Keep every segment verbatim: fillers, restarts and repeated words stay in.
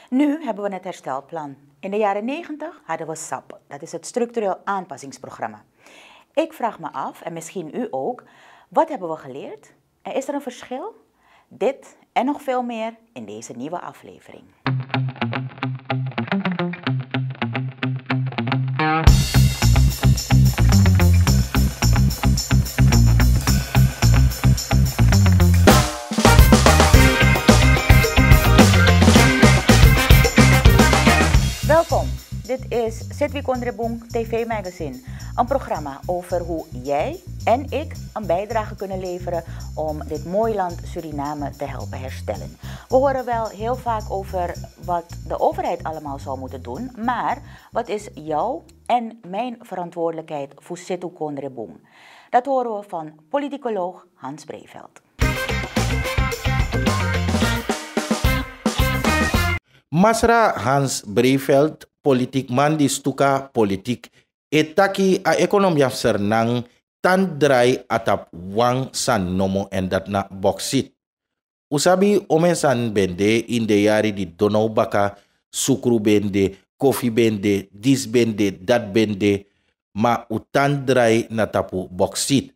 Nu hebben we het herstelplan. In de jaren negentig hadden we sap, dat is het structureel aanpassingsprogramma. Ik vraag me af, en misschien u ook, wat hebben we geleerd? En is er een verschil? Dit en nog veel meer in deze nieuwe aflevering. Welkom. Dit is Sitwi Kondre Bung T V Magazine, een programma over hoe jij en ik een bijdrage kunnen leveren om dit mooi land Suriname te helpen herstellen. We horen wel heel vaak over wat de overheid allemaal zou moeten doen, maar wat is jouw en mijn verantwoordelijkheid voor Sitwi Kondre Bung? Dat horen we van politicoloog Hans Breveld. Masra Hans Breveld, politikman di stuka politik, e taki a ekonomia fu Sranan tan drai a tapu wan sani nomo, èn dati na boksit. Un sabi omeni sani ben de ini den yari di don now baka, sukru ben de, kofi ben de, disi ben de, dati ben de, ma un tan drai na tapu boksit.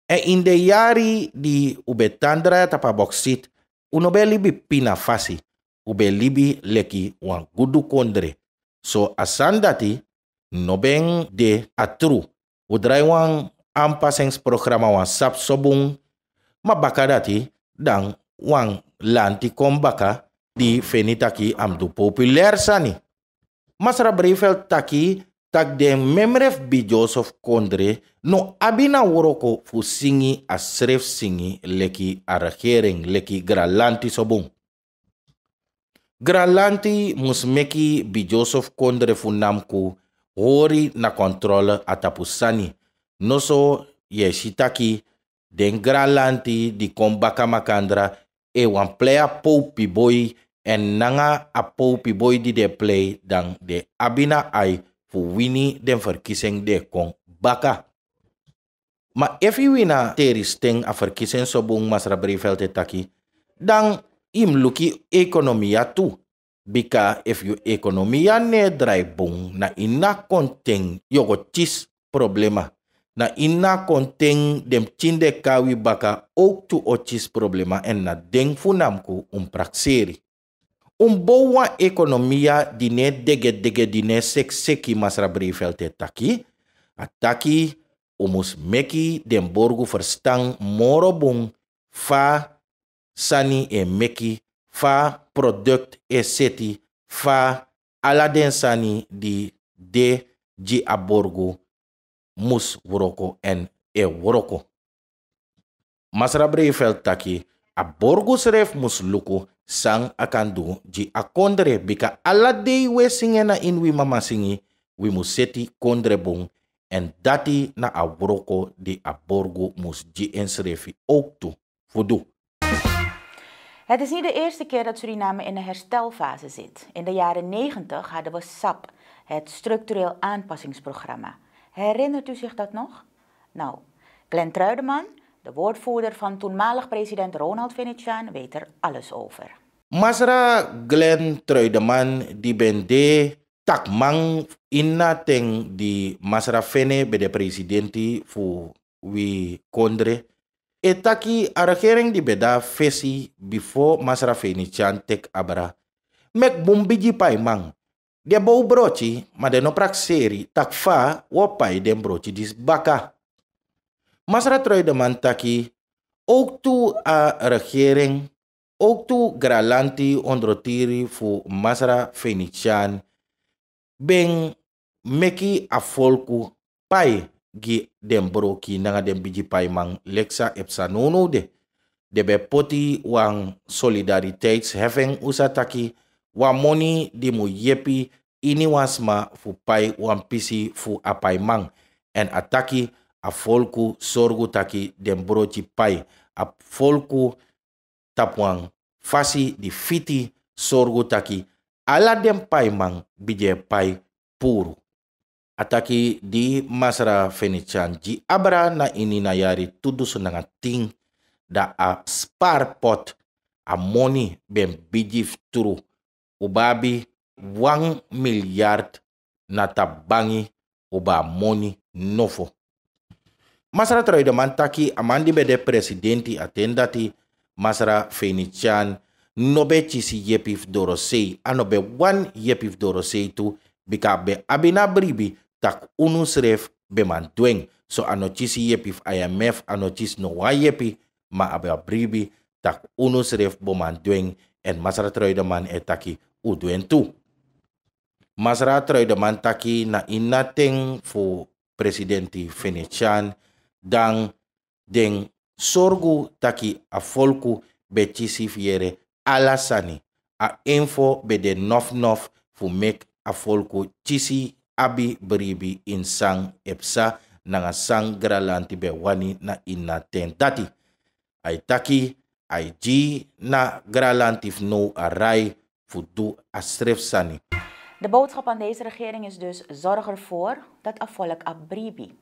Èn ini den yari di un ben tan drai na tapu a boksit, un no ben libi pina fasi, un ben libi leki wan gudu kondre. So a sani dati no ben de a tru. Un drai wan aanpassingsprogramma, wan sap so bun, ma baka dati dan wan lanti kon baka di feni taki a mus du populair sani. Masra Breveld taki, taki den memre fu Bidyoso fu kondre no abi na wroko fu singi a srefi singi leki a regering, leki granlanti so bun. Granlanti mus meki Bidyoso fu kondre fu Namku hori na kontrole a tapu sani. Noso yu e si taki den granlanti di kon baka makandra e wani plei a powpiboi, èn nanga a powpiboi di den e plei dan den abi na ai fu wini den ferkising di e kon baka. Ma efu yu wini a teristen a ferkising so bun, Masra Breveld e taki, dan yu mus luku yu ekonomia tu. Bika efu yu ekonomia no e drai bun, na ini a konten yu o go kisi problema. Na ini a konten den pikin di e kon na wi baka owktu o kisi problema, èn na den fu Namku un prakseri. Un bow wan ekonomia di no e degedege, di no e sekiseki, Masra Breveld e taki. A taki un mus meki den borgu ferstan moro bun fa sani e meki, fa product e seti, fa ala den sani di de gi a borgu mus wroko èn e wroko. Masra Breveld taki a borgu srefi mus luku san a kan du gi a kondre, bika ala dei wi e singi en na ini wi mama singi, wi mus seti kondre bun, èn dati na a wroko di a borgu mus gi ensrefi owktu fu du. Het is niet de eerste keer dat Suriname in een herstelfase zit. In de jaren negentig hadden we sap, het structureel aanpassingsprogramma. Herinnert u zich dat nog? Nou, Glenn Truideman, de woordvoerder van toenmalig president Ronald Venetiaan, weet er alles over. Masra Glenn Truideman, di ben de takman ini a ten di Masra Fene ben de presidenti fu wi kondre, e taki a regering di ben de na fesi bifo Masra Venetiaan teki abra meki bun bigi paiman. Den bow broti, ma den no prakseri taki fa wi o pai den broti disi baka. Masra Truideman taki, owktu a regering, owktu granlanti ondrotiri fu Masra Venetiaan ben meki a folku pai gi den broki nanga den bigi paiman, leki san e psa nownow de. Den ben poti wan solidariteitsheffing, un sa taki, wan moni di mu yepi iniwan sma fu pai wan pisi fu a paiman. Èn a taki a folku sorgu taki den broki pai. A folku tapu wan fasi di fiti sorgu taki ala den paiman bigin e pai puru. A taki di Masra Venetiaan gi abra na ini a yari tu dusun nanga tin, dan a sparpot, a moni ben bigi fu tru. un ben abi wan milyard na tapu bangi, un ben abi moni nofo. Masra Troideman taki a man di ben de presidenti a ten dati, Masra Venetian, no ben kisi yepi fu dorosei, a no ben wani yepi fu dorosei tu, bika a ben abi na bribi tak' unu srefi ben man du en. So a no kisi yepi fu I M F, a no kisi no wan yepi, ma a ben abi bribi tak' unu srefi bo man du en. Èn Masra Troideman e taki un du en tu. Masra Troideman taki na ini a ten fu presidenti Venetian, dan den sorgu taki a folku ben kisi fu yere ala sani. A info ben de nofnof fu meki a folku kisi abi bribi ini san e psa nanga san Granlanti ben wani na ini a ten dati. A e taki a e gi na Granlanti fu now a rai fu du a srefi sani. De boodschap aan deze regering is dus: zorg ervoor dat a volk a bribi.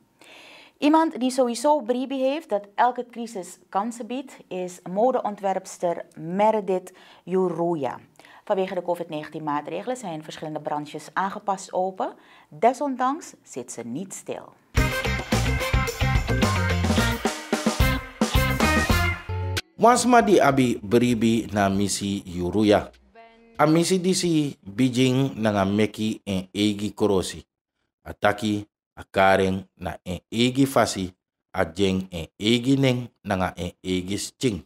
Iemand die sowieso bribi heeft dat elke crisis kansen biedt, is modeontwerpster Meredith Yuruya. Vanwege de covid negentien maatregelen zijn verschillende branches aangepast open. Desondanks zit ze niet stil. Wan sma di abi bribi na a misi Yuruya. A misi disi bigin nanga meki en eigi krosi. A taki a kari en na en eigi fasi, a gi en en eigi nen nanga en eigi skin.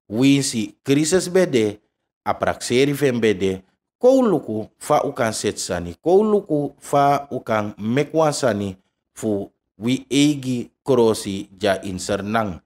Winsi krisis ben de, a prakseri fu en ben de, kon un luku fa un kan seti sani, kon un luku fa un kan meki wan sani fu wi eigi krosi dya ini Sranan.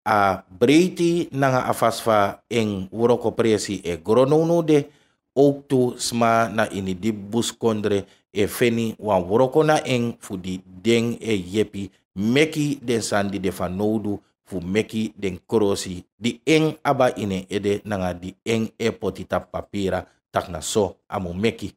A breiti nanga a fasi fa en wrokopresi e gro nownow de, owktu sma na ini di buskondre e feni wan wroko na en fu di den e yepi meki den sani di de fanowdu fu meki den krosi di en abi ini en ede nanga di en e poti tapu papira tak' na so a mu meki.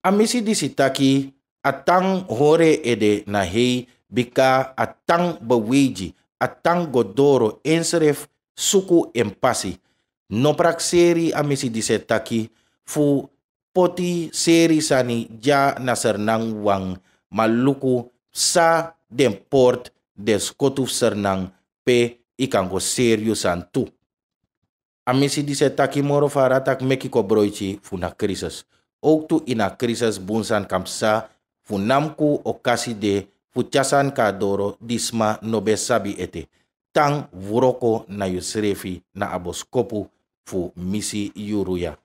A misi disi taki a tan hori en ede na hei, bika a tan beweigi, a tan go doro ensrefi suku en pasi. No prakseri, a misi disi e taki, fu poti seri sani dya na Sranan wawan, ma luku san den port den skotu fu Sranan pe yu kan go seri yu sani tu. A misi disi e taki moro fara tak' meki kobroiti fu na krisis. Owktu ini a krisis bun sani kan psa, fu namku okasi de fu tyari sani kon na doro di sma no ben sabi ete. Tan wroko na yusrefi na a boskopu fu misi Yuruya.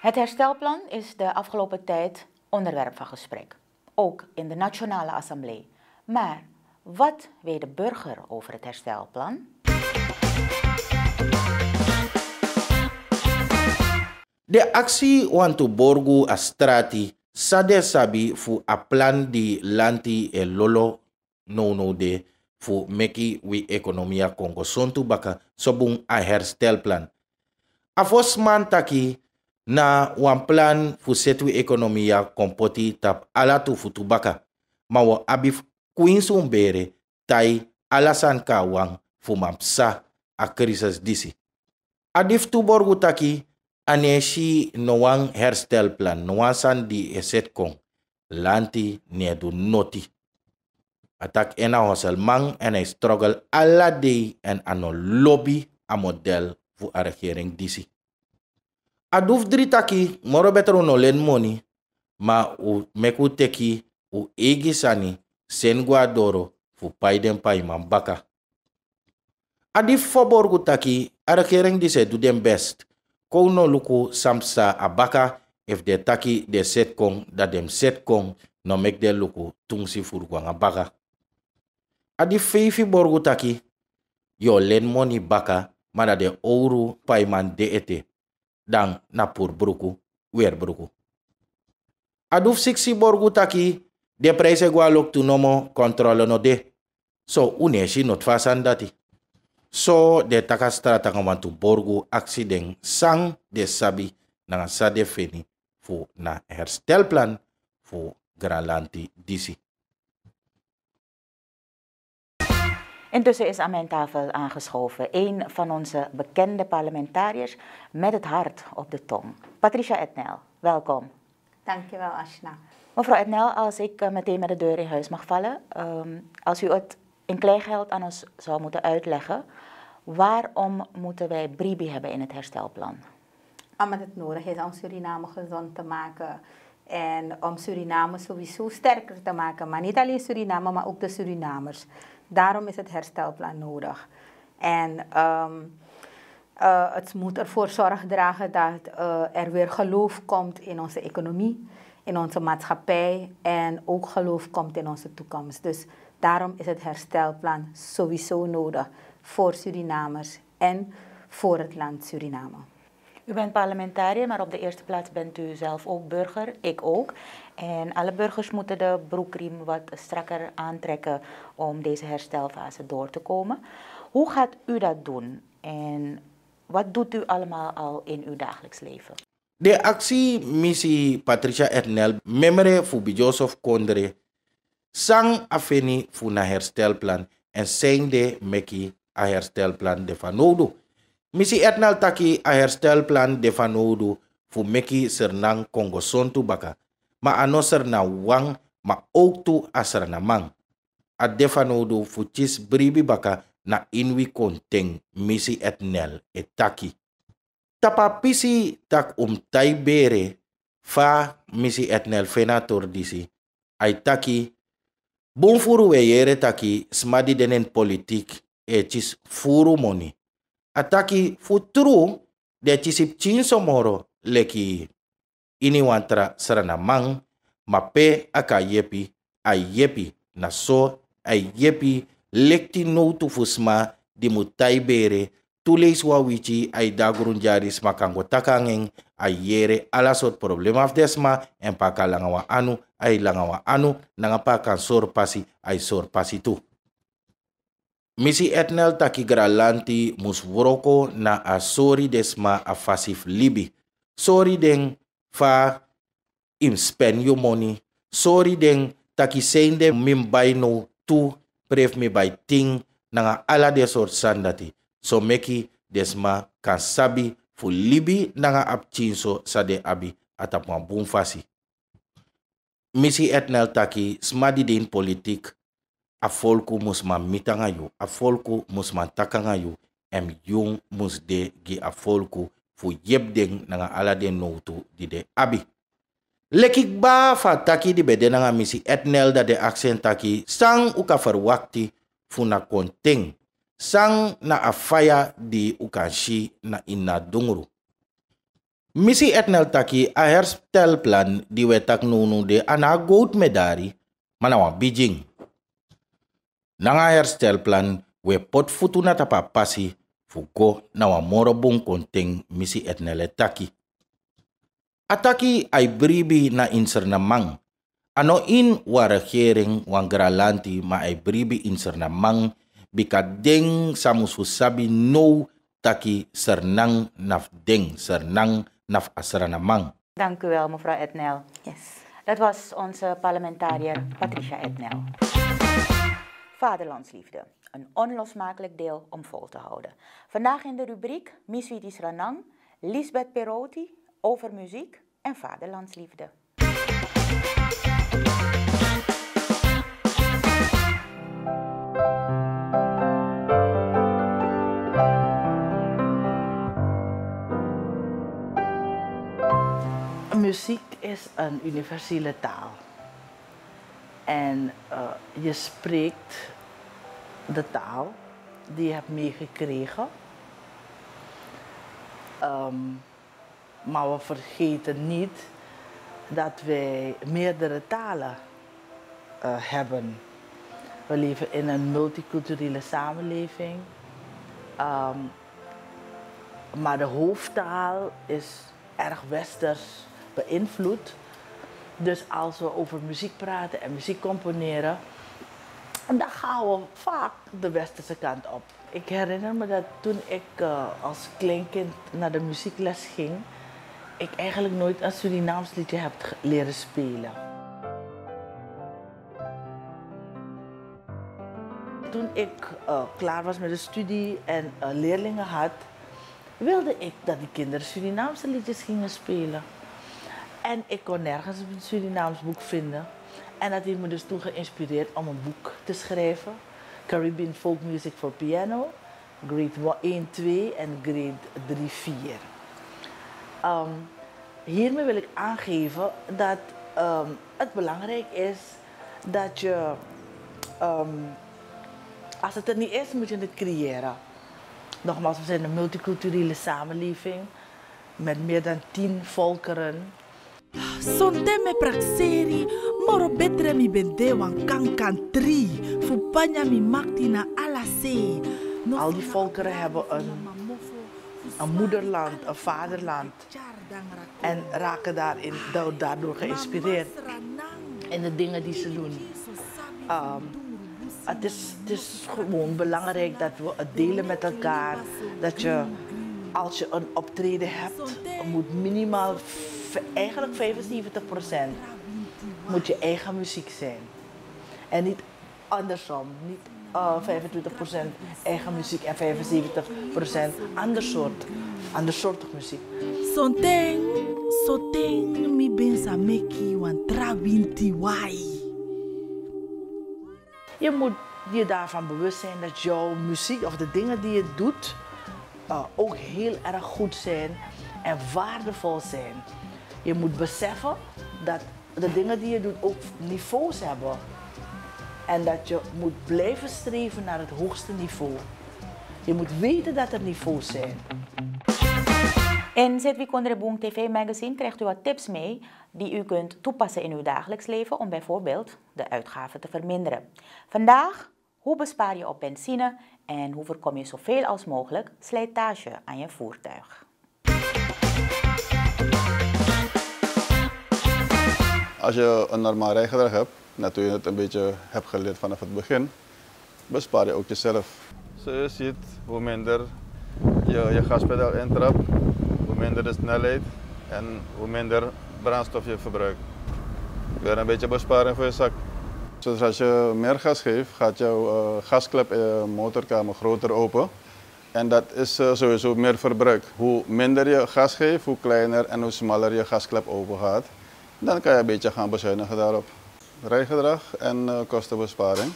Het herstelplan is de afgelopen tijd onderwerp van gesprek, ook in de Nationale Assemblee. Maar wat weet de burger over het herstelplan? Den aksi wantu borgu a strati san den sabi fu a plan di lanti e lolo nownow de fu meki wi ekonomia kon go sontu baka, so bun a herstelplan. A fosiman taki na wan plan fu seti wi ekonomia kon poti tapu ala tu futu baka, ma wi o abi fu kwinsi un bere, tai ala sani kon na wan fu man psa a krisis disi. A di fu tu borgu taki a no e si no wan herstelplan, no wan sani di e seti kon, lanti no e du noti. A taki en na hosselman èn a e struggle ala dei èn a no lobi a model fu a regering disi. A du fu dri taki moro betre un no leni moni, ma un meki un teki un eigi sani seni go na doro fu pai den paiman baka. A di fu fo borgu taki a regering disi e du den best. Kon un no luku san psa na baka, efu den e taki den e seti kon, dan den mus seti kon, no meki den luku tu munsi furu go nanga baka. A di fu feifi borgu taki yu o leni moni baka, ma dan den owru paiman de ete, dan na puru bruku, weri bruku. A du fu siksi borgu taki den prijsi e go na loktu nomo, kontrole no de. So un no e si noti fu a sani dati. So den e taki a strati nanga wantu borgu aksi den san den sabi nanga san den feni fu na herstelplan fu Granlanti disi. Intussen is aan mijn tafel aangeschoven een van onze bekende parlementariërs met het hart op de tong, Patricia Etnel. Welkom. Dankjewel, Ashna. Mevrouw Etnel, als ik eh, meteen met de deur in huis mag vallen, ehm, als u het in kleingeld aan ons zou moeten uitleggen, waarom moeten wij bribi hebben in het herstelplan? Omdat het nodig is om Suriname gezond te maken en om Suriname sowieso sterker te maken. Maar niet alleen Suriname, maar ook de Surinamers. Daarom is het herstelplan nodig. En ehm, eh, het moet ervoor zorg dragen dat eh, er weer geloof komt in onze economie, in onze maatschappij en ook geloof komt in onze toekomst. Dus daarom is het herstelplan sowieso nodig voor Surinamers en voor het land Suriname. U bent parlementariër, maar op de eerste plaats bent u zelf ook burger, ik ook. En alle burgers moeten de broekriem wat strakker aantrekken om deze herstelfase door te komen. Hoe gaat u dat doen en wat doet u allemaal al in uw dagelijks leven? Den aksi misi Patricia Etnel, memre fu Bidyosof Kondre, san a feni fu na herstelplan, èn sanede meki a herstelplan de fanowdu. Misi Etnel taki a herstelplan de fanowdu fu meki Sranan kon go sontu baka, ma a no Sranan wan, ma owktu a Sranaman. A de fanowdu fu kisi bribi baka na ini wi konten, misi Etnel e taki. Tapu a pisi tak' un mus tai bere fa misi Etnel feni a tori disi, a e taki, bun furu un e yere taki sma di de na ini politik e kisi furu moni. A taki fu tru den e kisi pikinso moro leki ini wan tra Sranaman, ma pe a kan yepi, a e yepi. Na so a e yepi lekti nowtu fu sma di mu tai bere, tu leisi wan wiki a e de na grun dyari, sma kan go taki nanga en, a e yere ala sortu problema fu den sma, èn pe a kan langa wan anu, a e langa wan anu, nanga pe a kan sori pasi, a e sori pasi tu. Misi Etnel taki granlanti mus wroko na a sori den sma a fasi fu libi. Sori den fa yu mus spen yu moni. Sori den taki sanede mi mus bai now tu, pe efu mi bai tin, nanga ala den sortu sani dati. So meki den sma kan sabi fu libi nanga a pikinso san den abi a tapu wan bun fasi. Misi Etnel taki sma di de ini politik, a folku mus man miti nanga yu, a folku mus man taki nanga yu, èn yu mus de gi a folku fu yepi den nanga ala den nowtu di den abi. Leki kba fu a taki di ben de nanga misi Etnel, dan den aksi en taki san un kan ferwakti fu na konten, san na a faya di un kan si na ini a dungru. Misi Etnel taki a herstelplan di un e taki nownow de, a no a gowtu medari, ma na wan bigin. Nanga a herstelplan un e poti futu na tapu a pasi fu go na wan moro bun konten, misi Etnel e taki. A taki a e bribi na ini Sranan man. A no ini wan regering, wan granlanti, ma a e bribi ini Sranan man, bika den sa mus fu sabi now taki Sranan na fu den, Sranan na fu a Sranaman. Dank u wel, mevrouw Etnel. Yes. Dat was onze parlementariër Patricia Etnel. Vaderlandsliefde, een onlosmakelijk deel om vol te houden. Vandaag in de rubriek Miswiti Sranan, Lisbeth Peroti over muziek en vaderlandsliefde. Muziek is een universele taal. En eh, je spreekt de taal die je hebt meegekregen. Ehm, maar we vergeten niet dat wij meerdere talen eh, hebben. We leven in een multiculturele samenleving. Ehm, maar de hoofdtaal is erg westers beïnvloed. Dus als we over muziek praten en muziek componeren, dan gaan we vaak de westerse kant op. Ik herinner me dat toen ik eh, als kleinkind naar de muziekles ging, ik eigenlijk nooit een Surinaams liedje heb ge- leren spelen. Toen ik eh, klaar was met de studie en eh, leerlingen had, wilde ik dat die kinderen Surinaamse liedjes gingen spelen. En ik kon nergens een Surinaams boek vinden. En dat heeft me dus toen geïnspireerd om een boek te schrijven, Caribbean Folk Music for Piano, grade één, twee en grade drie, vier. Ehm, hiermee wil ik aangeven dat ehm, het belangrijk is dat je, ehm, als het er niet is, moet je het creëren. Nogmaals, we zijn een multiculturele samenleving met meer dan tien volkeren. Sonten mi e prakseri, moro betre mi ben de wan kankan tri fu panya mi makti na ala se. Al die volkeren hebben een, een moederland, een vaderland. En raken daarin, da- daardoor geïnspireerd in de dingen die ze doen. Ehm, het is, het is gewoon belangrijk dat we het delen met elkaar. Dat je, als je een optreden hebt, moet minimaal v- eigenlijk vijfenzeventig procent moet je eigen muziek zijn. En niet andersom, niet eh, vijfentwintig procent eigen muziek en vijfenzeventig procent ander soort, andersoortig muziek. Sonten, sonten mi ben sa meki wan tra winti wai. Je moet je daarvan bewust zijn dat jouw muziek of de dingen die je doet eh, ook heel erg goed zijn en waardevol zijn. Je moet beseffen dat de dingen die je doet ook niveaus hebben. En dat je moet blijven streven naar het hoogste niveau. Je moet weten dat er niveaus zijn. In Zit Wi Kondre Bung T V Magazine krijgt u wat tips mee die u kunt toepassen in uw dagelijks leven om bijvoorbeeld de uitgaven te verminderen. Vandaag: hoe bespaar je op benzine en hoe voorkom je zoveel als mogelijk slijtage aan je voertuig? Als je een normaal rijgedrag hebt, net hoe je het een beetje hebt geleerd vanaf het begin, bespaar je ook jezelf. Zo je ziet, hoe minder je je gaspedaal intrapt, hoe minder de snelheid en hoe minder brandstof je verbruikt. Weer een beetje besparing voor je zak. Zodra je meer gas geeft, gaat jouw eh, gasklep in je motorkamer groter open. En dat is eh, sowieso meer verbruik. Hoe minder je gas geeft, hoe kleiner en hoe smaller je gasklep open gaat. Dan kan je een beetje gaan bezuinigen daarop. Rijgedrag en eh, kostenbesparing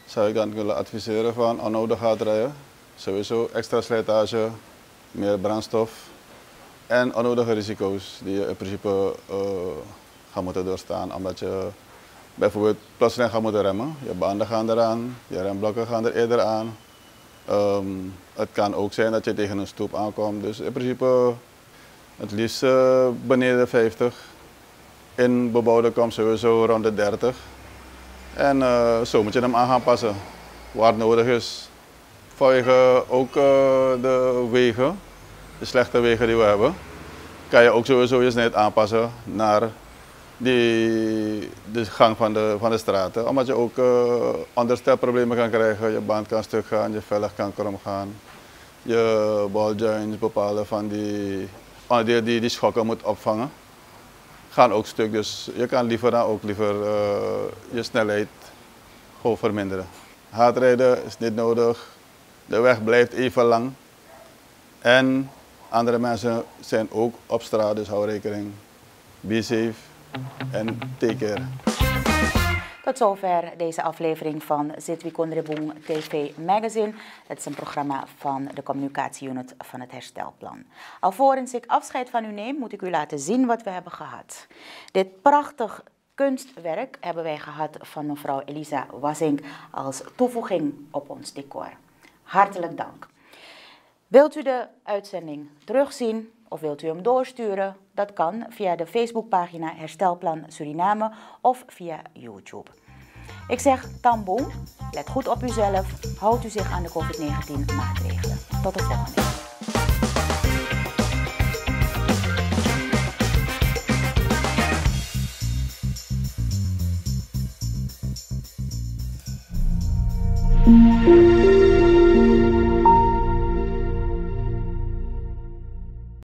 zou ik dan willen adviseren van onnodig hard rijden. Sowieso extra slijtage, meer brandstof en onnodige risico's die je in principe eh, gaat moeten doorstaan. Omdat je bijvoorbeeld plotseling gaat moeten remmen. Je banden gaan eraan, je remblokken gaan er eerder aan. Ehm, het kan ook zijn dat je tegen een stoep aankomt. Dus in principe het liefst eh, beneden vijftig. In bebouwde kom sowieso rond de dertig. En eh, zo moet je hem aan gaan passen, waar het nodig is. Vanwege ook eh, de wegen, de slechte wegen die we hebben, kan je ook sowieso je snelheid aanpassen naar die, de gang van de, van de straten. Omdat je ook eh, onderstelproblemen kan krijgen, je band kan stuk gaan, je velg kan krom gaan. Je balljoints, bepaalde van die onderdelen die, die schokken moet opvangen, gaan ook stuk. Dus je kan liever dan ook liever eh, je snelheid gewoon verminderen. Hard rijden is niet nodig. De weg blijft even lang. En andere mensen zijn ook op straat, dus hou rekening. Be safe and take care. Tot zover deze aflevering van Zit Wi Kondre Bung T V Magazine. Dat is een programma van de communicatieunit van het Herstelplan. Alvorens ik afscheid van u neem, moet ik u laten zien wat we hebben gehad. Dit prachtig kunstwerk hebben wij gehad van mevrouw Elisa Wassink als toevoeging op ons decor. Hartelijk dank. Wilt u de uitzending terugzien of wilt u hem doorsturen? Dat kan via de Facebookpagina Herstelplan Suriname of via YouTube. Ik zeg tambung, let goed op uzelf, houdt u zich aan de covid negentien maatregelen. Tot de volgende keer.